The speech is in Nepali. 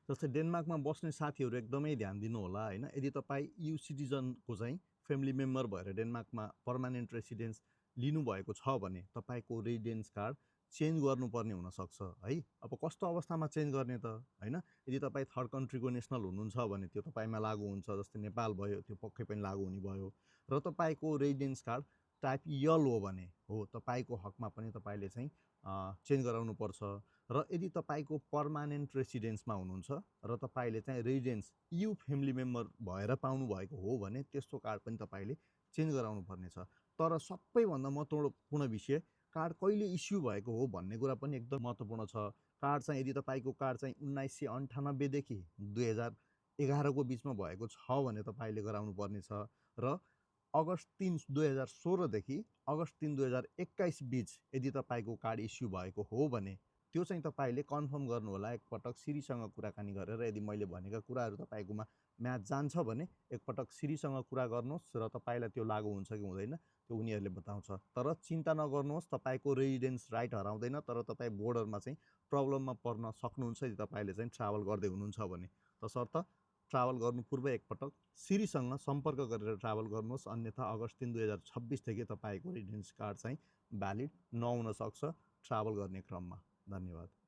जस्तै डेनमार्कमा बस्ने साथीहरू एकदमै ध्यान दिनु होला हैन। यदि तपाईँ EU सिटिजनको चाहिँ फ्यामिली मेम्बर भएर डेनमार्कमा पर्मानेन्ट रेसिडेन्स लिनुभएको छ भने तपाईँको रेसिडेन्स कार्ड चेन्ज गर्नुपर्ने हुनसक्छ है। अब कस्तो अवस्थामा चेन्ज गर्ने त हैन। यदि तपाईँ थर्ड कन्ट्रीको नेसनल हुनुहुन्छ भने त्यो तपाईँमा लागु हुन्छ। जस्तै नेपाल भयो, त्यो पक्कै पनि लागु हुने भयो। र तपाईँको रेसिडेन्स कार्ड टाइप यल हो भने हो तपाईँको हकमा पनि तपाईँले चाहिँ चेन्ज गराउनुपर्छ। र यदि तपाईँको पर्मानेन्ट रेसिडेन्समा हुनुहुन्छ र तपाईँले चाहिँ रेसिडेन्स EU फ्यामिली मेम्बर भएर पाउनुभएको हो भने त्यस्तो कार्ड पनि तपाईँले चेन्ज गराउनु पर्नेछ। तर सबैभन्दा महत्त्वपूर्ण विषय कार्ड कहिले इस्यु भएको हो भन्ने कुरा पनि एकदम महत्त्वपूर्ण छ। कार्ड चाहिँ यदि तपाईँको कार्ड चाहिँ 1998 देखि 2011 को बिचमा भएको छ भने तपाईँले गराउनु पर्नेछ। र अगस्ट 3 2016 देखि अगस्ट 3 2021 बिच यदि तपाईँको कार्ड इस्यु भएको हो भने त्यो चाहिँ तपाईँले कन्फर्म गर्नु होला एकपटक सिरीसँग कुराकानी गरेर। यदि मैले भनेका कुराहरू तपाईँकोमा म्याच जान्छ भने एकपटक सिरीसँग कुरा गर्नुहोस् र तपाईँलाई त्यो लागु हुन्छ कि हुँदैन त्यो उनीहरूले बताउँछ। तर चिन्ता नगर्नुहोस्, तपाईँको रेसिडेन्स राइट हराउँदैन। तर तपाईँ बोर्डरमा चाहिँ प्रब्लममा पर्न सक्नुहुन्छ यदि तपाईँले चाहिँ ट्राभल गर्दै हुनुहुन्छ भने। तसर्थ ट्राभल गर्नु पूर्व एकपटक सिरीसँग सम्पर्क गरेर ट्राभल गर्नुहोस्। अन्यथा अगस्ट 3 2026 देखि तपाईँको रेसिडेन्स कार्ड चाहिँ भ्यालिड नहुन सक्छ ट्राभल गर्ने क्रममा। धन्यवाद।